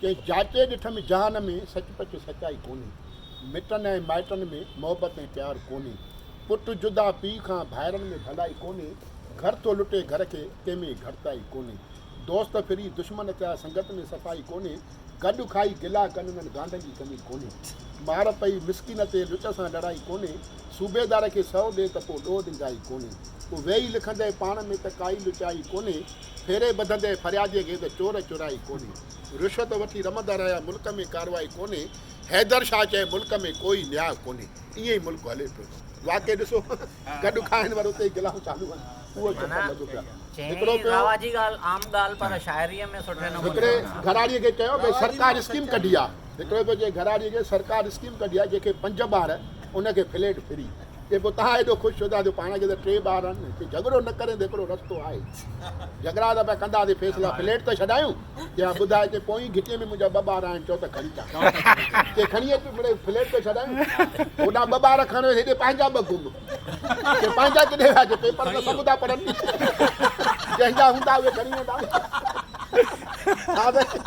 چيائين جاچي ڏٺم جهان ۾ سچ پچ سچائي ڪونهي. مٽن ۽ مائٽن ۾ محبت ۽ پيار ڪونهي. پٽ جدا پيء کان ڀائرن ۾ ڀلائي ڪونهي. گهر ٿو لٽي گهر کي ڪنهن ۾ گهٽتائي ڪونهي. دوست ڦري دشمن ٿيا سنگت ۾ صفائي ڪونهي. گڏ کائي گلا ڪن انهن گانڊن جي ڪمي ڪونهي. مار پئي مسڪين تي لچ سان لڙائي ڪونهي. صوبيدار کي سئو ڏي ته پوء ڏوهه ڏندائي ڪونهي. پوء ويهي لکندي پاڻ ۾ ته ڪائي لچائي ڪونهي. ڦيري ٻڌندي فرياديء کي ته چور چورائي ڪونهي. رشوت وٺي رمندا رهيا ملڪ ۾ ڪارروائي ڪونهي. حيدر شاهه چئي ملڪ ۾ ڪوئي نياء ڪونهي. ائين ئي ملڪ هلي پيو. واقعي ڏسو گڏ کائن ور اتي ئي گلائون چالو آهن. اهو چڪر لڳو پيو آهي. هڪڙو چيائين پيو. رواجي ڳالهه عام ڳالهه پر شاعريء ۾ سٺي نموني هڪڙي سمجهايو. گهراڙيء کي چيو ڀئي سرڪار اسڪيم ڪڍي آهي. هڪڙو پيو چئي گهراڙيء کي سرڪار اسڪيم ڪڍي آهي جنهن کي پنج ٻار ان کي فليٽ فري. چي پوء توهان ايڏو خوش ڇو ٿا ٿيو پاڻ کي ته ٽي ٻار آهن نه. چي جهڳڙو نه ڪرين ته هڪڙو رستو آهي. جهڳڙا ته پيا ڪنداسين فيصلا فليٽ ته ڇڏايون. چي ها ٻڌاء چي پوئين گهٽيء ۾ منهنجا ٻه ٻار آهن چئو ته کڻي اچان. چي کڻي اچ مڙئي فليٽ ته ڇڏايون. هوڏانهن ٻه ٻار کڻ ويس هيڏي پنهنجا ٻه گم. چي پنهنجا ڪيڏي ويا چي پيپر ته سڀ ٿا پڙهن. جنهن جا هوندا اهي کڻي ويندا. ها سائين.